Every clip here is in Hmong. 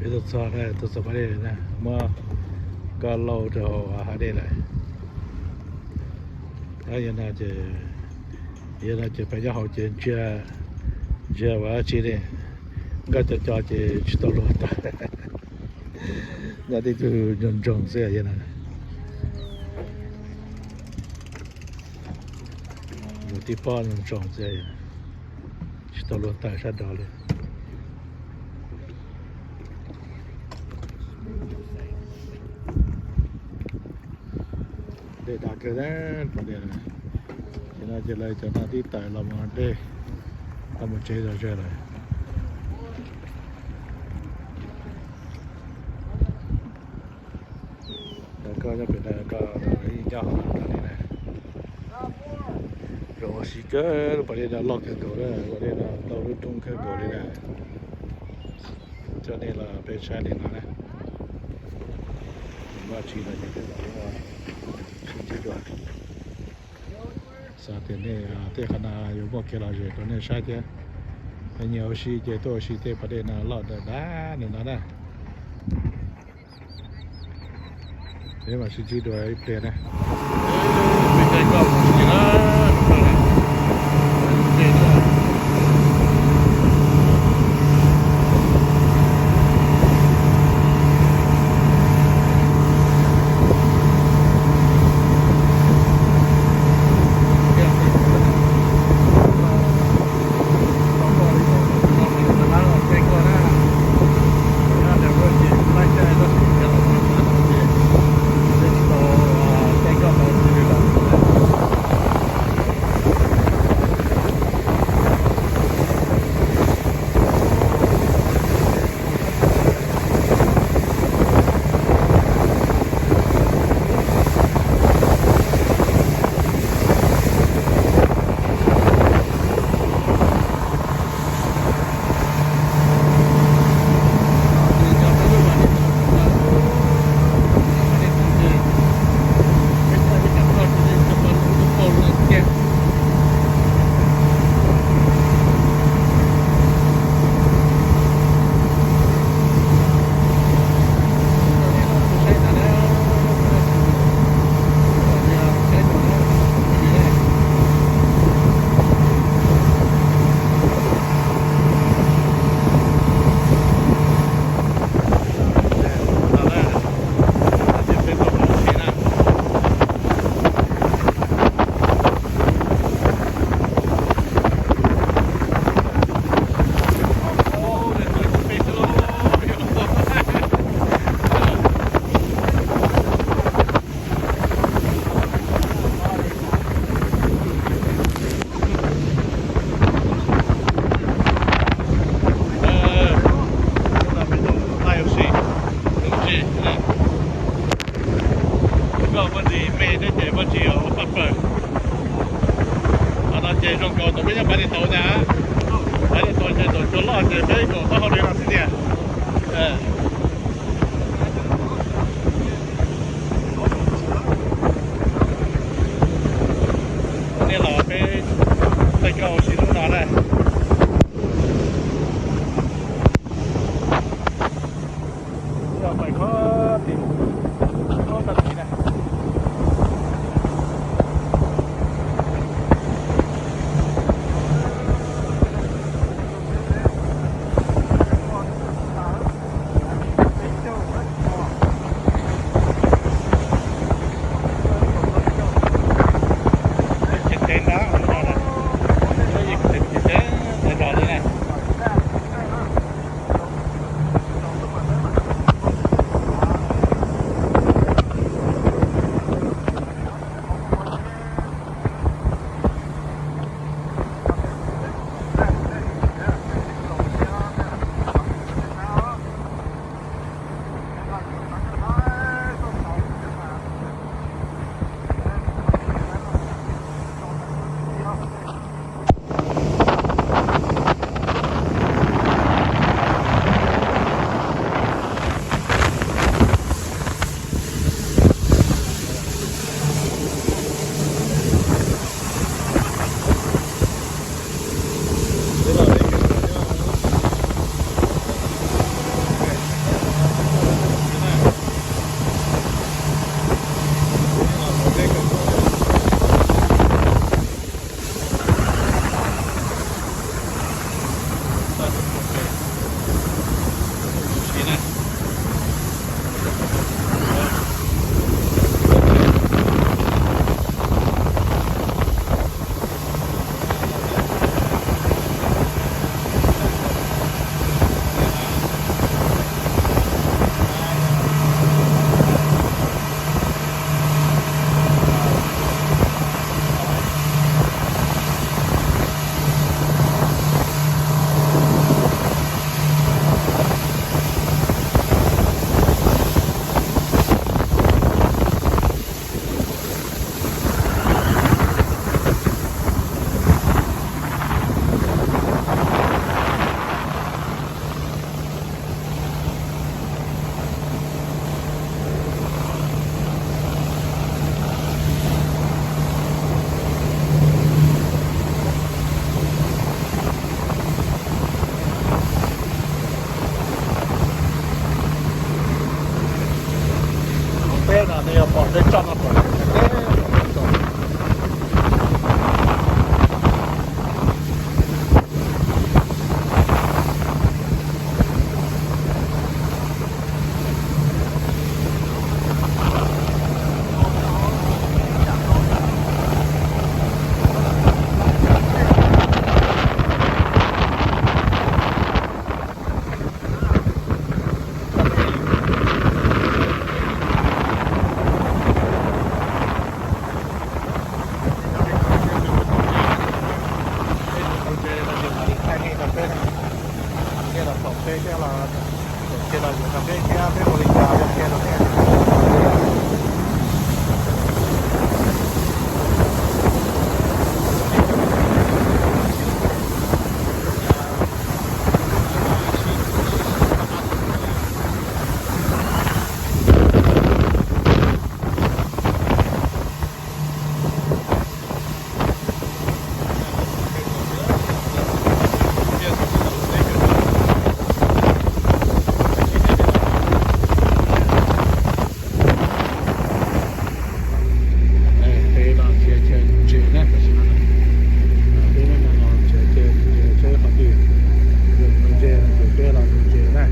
Peb tuaj txog, tuaj txog pas dej na, muab koj lauj rau hauv hav dej lawm. Yog no ces, yog no ces peb nyob hauv ces ntsia, ntsia ua dab tsi ne, nkoj co co ces tsis tau luag tawm. Nyob tib tug ntsoog ntsoog xwb yog no. Mus tib pob ntsoog xwb, tsis tau luag tawm sab nraud li. Dej dav kawg na, pom dej. Ces no ces lawv cov no twb tawm los mus dej, los mus tsev zog zog lawm. Koj nyob pem no, koj nyob hauv no li na. Zoo ua si kawg, lub pas dej no loj kawg nkaus na, pas dej no tau lub roob kawg nkaus li na. Coj nej los peb saib li no na. Muaj tsis no ces peb los sib ntsib dua. Xav tias nej tej qhov no yuav muaj kev lom zem rau nej saib thiab. Nyiam ua si ces tuaj ua si tej pas dej no loj dav dav li no na. Peb mam sib ntsib dua ib pliag na. Ces los yuav rau peb thiab peb ua li cas ua kiag rau peb. Peb los ntsia chaw ntses na, tam sim no peb los ntsia chaw ntses, saib qhov twg ntses ces peb los ntses na.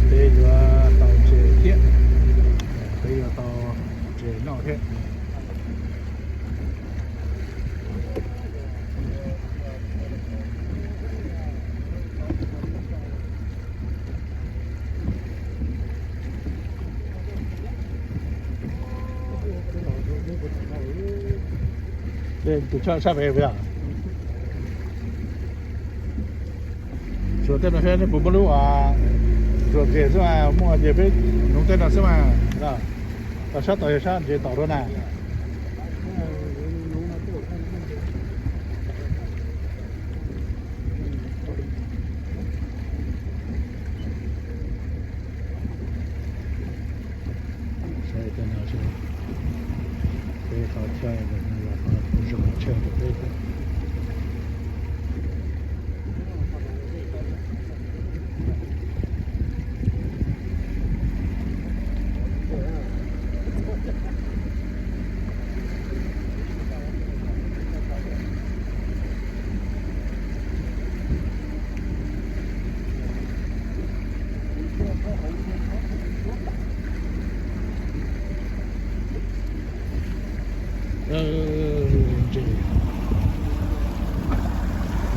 Peb yuav tau ntses thiab, peb yuav tau ntses noj thiab. Tus tshaj sab pem puas yog? Tsuas tej no thiab nej puas muaj lub, a, tsuas ntses xwb mas, muaj ces peb hnoov tej no xwb mas. Tau sab tod yog sab ntses tom dua na. Saib tej no seb, peb qhov chaw no yog qhov zoo tshaj rau peb thiab. Ntses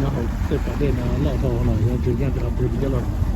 nyob hauv tej pas dej no loj dhau no, yog ntses nyob rau hauv pes cov los.